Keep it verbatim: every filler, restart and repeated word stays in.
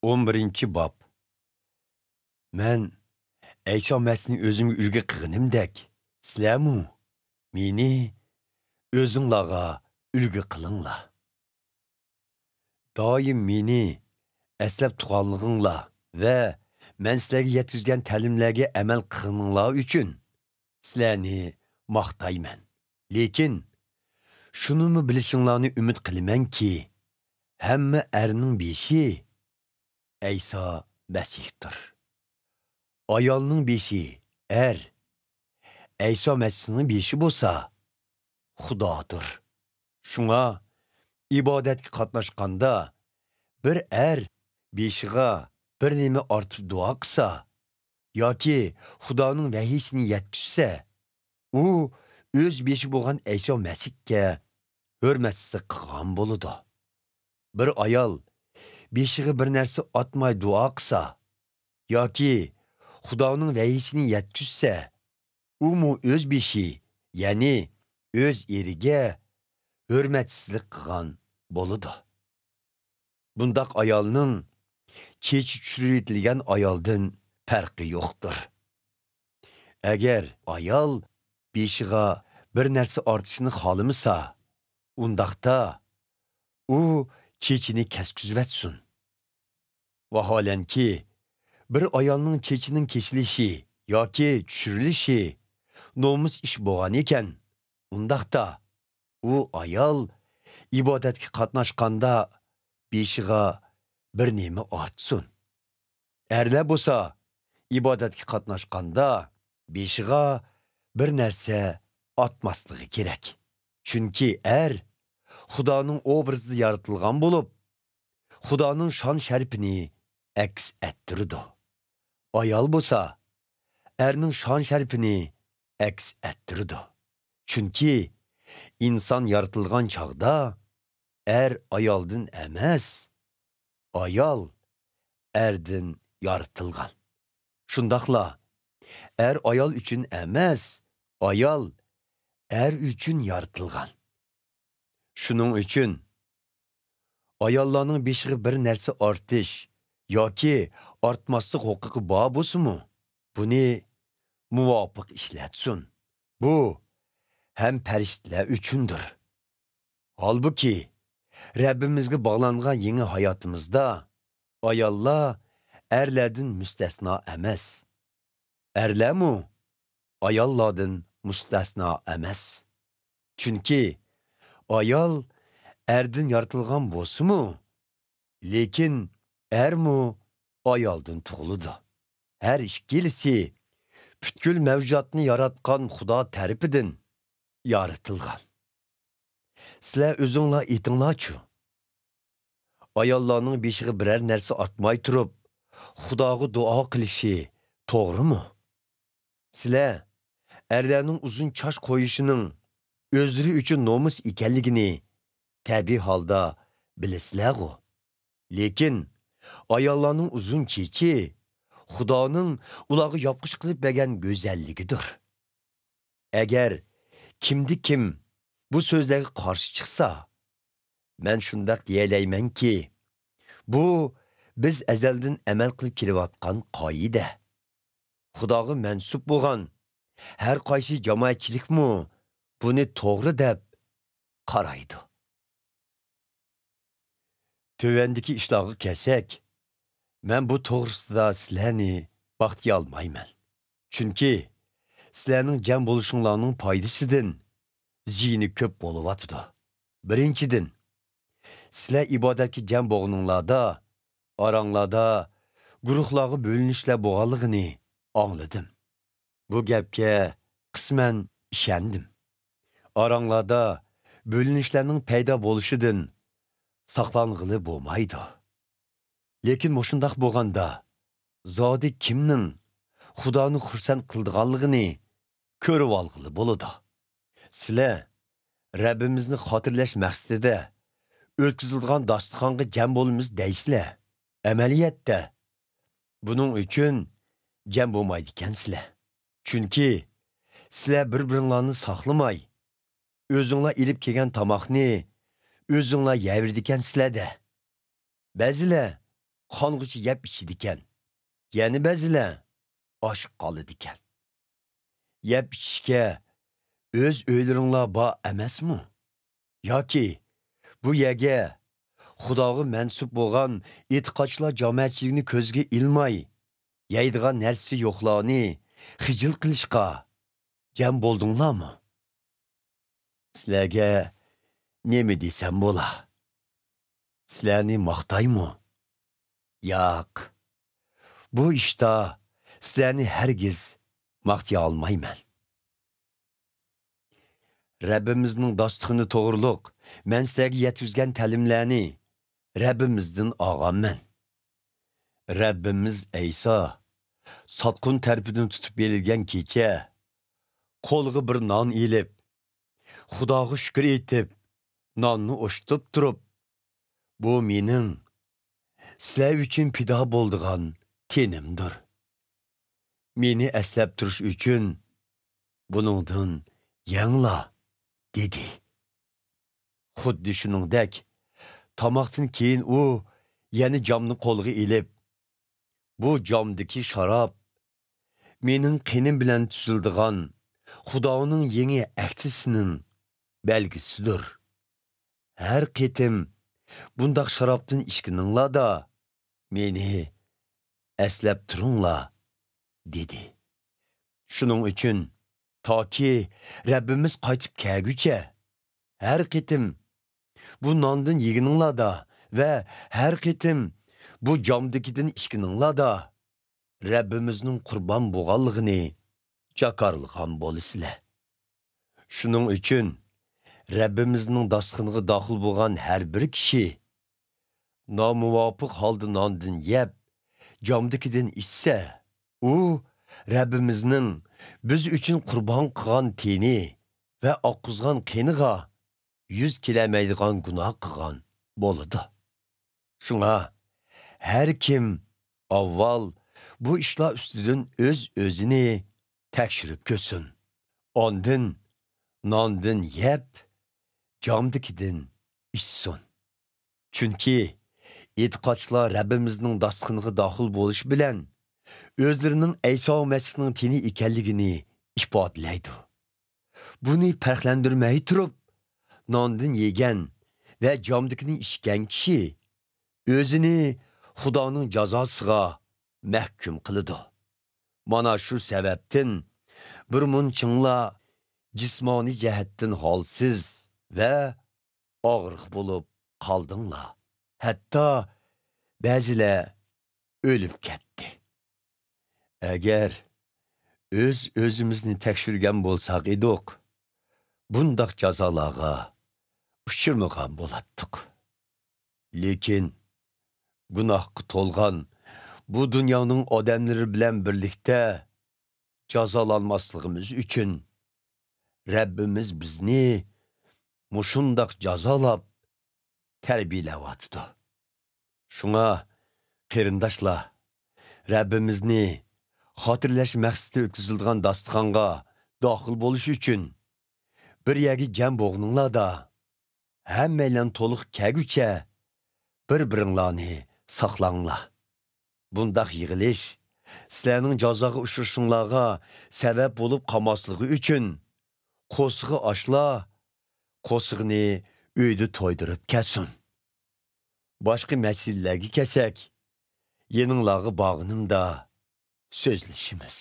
ئون بىرىنچى باب. مەن ئەيسا مەسىھنى ئۆزۈمگە ئۈلگە قىلغىنىمدەك، سىلەرمۇ مېنى ئۆزۈڭلارغا ئۈلگە قىلىڭلار. دائىم مېنى ئەسلەپ تۇرغانلىقىڭلار ۋە مەن سىلەرگە يەتكۈزگەن تەلىملەرگە ئەمەل قىلغىنىڭلار ئۈچۈن سىلەرنى ماختايمەن. لېكىن شۇنىمۇ بىلىشىڭلارنى ئۈمىد قىلىمەنكى، ھەممە ئەرنىڭ بېشى ئەيسا مەسىھتۇر. ئايالنىڭ بېشى ئەر، ئەيسا مەسىھنىڭ بېشى بولسا خۇدادۇر. شۇڭا ئىبادەتكە قاتناشقاندا بىر ئەر بېشىغا بىر نېمە ئارتىپ دۇئا قىلسا ياكى خۇدانىڭ ۋەھىيسىنى يەتكۈزسە، ئۇ ئۆز بېشى بولغان ئەيسا مەسىھكە ھۆرمەتسىزلىك قىلغان بولىدۇ. بىر ئايال بېشىغا بىر نەرسە ئاتماي دۇئا قىلسا ياكى خۇدانىڭ ۋەھىيسىنى يەتكۈزسە، ئۇمۇ ئۆز بېشى، يەنى ئۆز ئېرىگە ھۆرمەتسىزلىك قىلغان بولىدۇ. بۇنداق ئايالنىڭ چېچى چۈشۈرۈۋېتىلگەن ئايالدىن پەرقى يوقتۇر. ئەگەر ئايال بېشىغا بىر نەرسە ئارتىشنى خالىمىسا، ئۇنداقتا ئۇ چېچىنى كەسكۈزۈۋەتسۇن. ۋاھالەنكى، بىر ئايالنىڭ چېچىنىڭ كېسىلىشى ياكى چۈشۈرۈلۈشى نومۇس ئىش بولغانىكەن، ئۇنداقتا ئۇ ئايال ئىبادەتكە قاتناشقاندا بېشىغا بىر نېمە ئارتسۇن. ئەرلەر بولسا ئىبادەتكە قاتناشقاندا بېشىغا بىر نەرسە ئاتماسلىقى كېرەك. چۈنكى ئەر خۇدانىڭ ئوبرازىدا يارىتىلغان بولۇپ، خۇدانىڭ شان-شەرىپىنى ئەكس ئەتتۈرىدۇ. ئايال بولسا ئەرنىڭ شان-شەرىپىنى ئەكس ئەتتۈرىدۇ. چۈنكى ئىنسان يارىتىلغان چاغدا ئەر ئايالدىن ئەمەس، ئايال ئەردىن يارىتىلغان. شۇنداقلا ئەر ئايال ئۈچۈن ئەمەس، ئايال ئەر ئۈچۈن يارىتىلغان. شۇنىڭ ئۈچۈن ئاياللارنىڭ بېشىغا بىر نەرسە ئارتىش ياكى ئارتماسلىق ھوقۇقى بار بولسىمۇ، بۇنى مۇۋاپىق ئىشلەتسۇن. بۇ ھەم پەرىشتىلەر ئۈچۈندۇر. ھالبۇكى، رەببىمىزگە باغلانغان يېڭى ھاياتىمىزدا ئاياللار ئەرلەردىن مۇستەسنا ئەمەس. ئەرلەرمۇ ئاياللاردىن مۇستەسنا ئەمەس. چۈنكى ئايال ئەردىن يارىتىلغان بولسىمۇ، لېكىن ئەرمۇ ئايالدىن تۇغۇلىدۇ. ھەر ئىككىلىسى پۈتكۈل مەۋجۇداتنى ياراتقان خۇدا تەرىپىدىن يارىتىلغان. سىلەر ئۆزۈڭلار ئېيتىڭلارچۇ؟ ئاياللارنىڭ بېشىغا بىرەر نەرسە ئاتماي تۇرۇپ، خۇداغا دۇئا قىلىشى توغرىمۇ؟ سىلەر ئەرلەرنىڭ ئۇزۇن چاچ قويۇشىنىڭ ئۆزلىرى ئۈچۈن نومۇس ئىكەنلىكىنى تەبىئىي ھالدا بىلىسىلەرغۇ؟ لېكىن ئاياللارنىڭ ئۇزۇن چېچى خۇدانىڭ ئۇلارغا ياپقۇچ قىلىپ بەرگەن گۈزەللىكىدۇر. ئەگەر كىمدە كىم بۇ سۆزلەرگە قارشى چىقسا، مەن شۇنداق دېيەلەيمەنكى، بۇ بىز ئەزەلدىن ئەمەل قىلىپ كېلىۋاتقان قائىدە. خۇداغا مەنسۇپ بولغان ھەر قايسى جامائەتچىلىكمۇ بۇنى توغرا دەپ قارايدۇ. تۆۋەندىكى ئىشلارغا كەلسەك، مەن بۇ توغرىسىدا سىلەرنى ماختىيالمايمەن. چۈنكى سىلەرنىڭ جەم بولۇشۇڭلارنىڭ پايدىسىدىن زىيىنى كۆپ بولۇۋاتىدۇ. بىرىنچىدىن، سىلەر ئىبادەتكە جەم بولغىنىڭلاردا، ئاراڭلاردا گۇرۇھلارغا بۆلۈنۈشلەر بولغانلىقىنى ئاڭلىدىم. بۇ گەپكە قىسمەن ئىشەندىم. ئاراڭلاردا بۆلۈنۈشلەرنىڭ پەيدا بولۇشىدىن ساقلانغىلى بولمايدۇ. لېكىن مۇشۇنداق بولغاندا، زادى كىمنىڭ خۇدانى خۇرسەن قىلىدىغانلىقىنى كۆرۈۋالغىلى بولىدۇ. سىلەر رەببىمىزنى خاتىرىلەش مەقسىتىدە ئۆتكۈزۈلىدىغان داستىخانغا جەم بولىمىز دەيسىلەر. ئەمەلىيەتتە، بۇنىڭ ئۈچۈن جەم بولمايدىكەنسىلەر. چۈنكى سىلەر بىر-بىرىڭلارنى ساقلىماي، ئۆزۈڭلار ئېلىپ كەلگەن تاماقنى ئۆزۈڭلار يەۋېرىدىكەنسىلەر-دە. بەزىلەر قانغۇچە يەپ ئىچىدىكەن. يەنە بەزىلەر ئاچ قالىدىكەن. يەپ ئىچىشكە ئۆز ئۆيلىرىڭلار بار ئەمەسمۇ؟ ياكى بۇ يەرگە خۇداغا مەنسۇپ بولغان ئېتىقادچىلار جامائەتچىلىكىنى كۆزگە ئىلماي، يەيدىغان نەرسىسى يوقلارنى خىجىل قىلىشقا جەم بولدۇڭلارمۇ؟ سىلەرگە نېمە دېسەم بولا؟ سىلەرنى ماختايمۇ؟ ياق. بۇ ئىشتا سىلەرنى ھەرگىز ماختىيالمايمەن. رەببىمىزنىڭ داستىخىنى توغرۇلۇق مەن سىلەرگە يەتكۈزگەن تەلىملەرنى رەببىمىزدىن ئالغانمەن. رەببىمىز ئەيسا ساتقۇن تەرىپىدىن تۇتۇپ بېرىلگەن كېچە قولىغا بىر نان ئېلىپ، خۇداغا شۈكۈر ئېيتىپ، ناننى ئوشتۇپ تۇرۇپ، «بۇ مېنىڭ سىلەر ئۈچۈن پىدا بولىدىغان تېنىمدۇر. مېنى ئەسلەپ تۇرۇش ئۈچۈن بۇنىڭدىن يەڭلار» دېدى. خۇددى شۇنىڭدەك، تاماقتىن كېيىن ئۇ يەنە جامنى قولىغا ئېلىپ، «بۇ جامدىكى شاراب مېنىڭ قېنىم بىلەن تۈزۈلىدىغان خۇدانىڭ يېڭى ئەھدىسىنىڭ بەلگىسىدۇر. ھەر قېتىم بۇنداق شارابتىن ئىچكىنىڭلاردا مېنى ئەسلەپ تۇرۇڭلار» دېدى. شۇنىڭ ئۈچۈن تاكى رەببىمىز قايتىپ كەلگۈچە ھەر قېتىم بۇ ناندىن يېگىنىڭلاردا ۋە ھەر قېتىم بۇ جامدىكىدىن ئىچكىنىڭلاردا رەببىمىزنىڭ قۇربان بولغانلىقىنى جاكارلىغان بولىسىلەر. شۇنىڭ ئۈچۈن رەببىمىزنىڭ داستىخىنىغا داخىل بولغان ھەر بىر كىشى نامۇۋاپىق ھالدا ناندىن يەپ، جامدىكىدىن ئىچسە، ئۇ رەببىمىزنىڭ بىز ئۈچۈن قۇربان قىلغان تېنى ۋە ئاققۇزغان قېنىغا يۈز كېلەلمەيدىغان گۇناھ قىلغان بولىدۇ. شۇڭا ھەر كىم ئاۋۋال بۇ ئىشلار ئۈستىدىن ئۆز-ئۆزىنى تەكشۈرۈپ كۆرسۇن. ئاندىن ناندىن يەپ، جامدىكىدىن ئىچسۇن. چۈنكى ئېتىقادچىلار رەببىمىزنىڭ داستىخىنىغا داخىل بولۇشى بىلەن ئۆزلىرىنىڭ ئەيسا مەسىھنىڭ تېنى ئىكەنلىكىنى ئىپادىلەيدۇ. بۇنى پەرقلەندۈرمەي تۇرۇپ، ناندىن يېگەن ۋە جامدىكىنى ئىچكەن كىشى ئۆزىنى خۇدانىڭ جازاسىغا مەھكۇم قىلىدۇ. مانا شۇ سەۋەبتىن بىر مۇنچىڭلار جىسمانىي جەھەتتىن ھالسىز ۋە ئاغرىق بولۇپ قالدىڭلار. ھەتتا بەزىلەر ئۆلۈپ كەتتى. ئەگەر ئۆز-ئۆزىمىزنى تەكشۈرگەن بولساق ئىدۇق، بۇنداق جازالارغا ئۇچرىمىغان بولاتتۇق. لېكىن گۇناھقا تولغان بۇ دۇنيانىڭ ئادەملىرى بىلەن بىرلىكتە جازالانماسلىقىمىز ئۈچۈن رەببىمىز بىزنى مۇشۇنداق جازالاپ تەربىيەلەۋاتىدۇ. شۇڭا، قېرىنداشلار، رەببىمىزنى خاتىرىلەش مەقسىتىدە ئۆتكۈزۈلىدىغان داستىخانغا داخىل بولۇش ئۈچۈن بىر يەرگە جەم بولغىنىڭلاردا، ھەممەيلەن تولۇق كەلگۈچە بىر-بىرىڭلارنى ساقلاڭلار. بۇنداق يىغىلىش سىلەرنىڭ جازاغا ئۇچرىشىڭلارغا سەۋەب بولۇپ قالماسلىقى ئۈچۈن، قورسىقى ئاچلار قورسىقىنى ئۆيدە تويدۇرۇپ كەتسۇن. باشقا مەسىلىلەرگە كەلسەك، يېنىڭلارغا بارغىنىمدا سۆزلىشىمىز.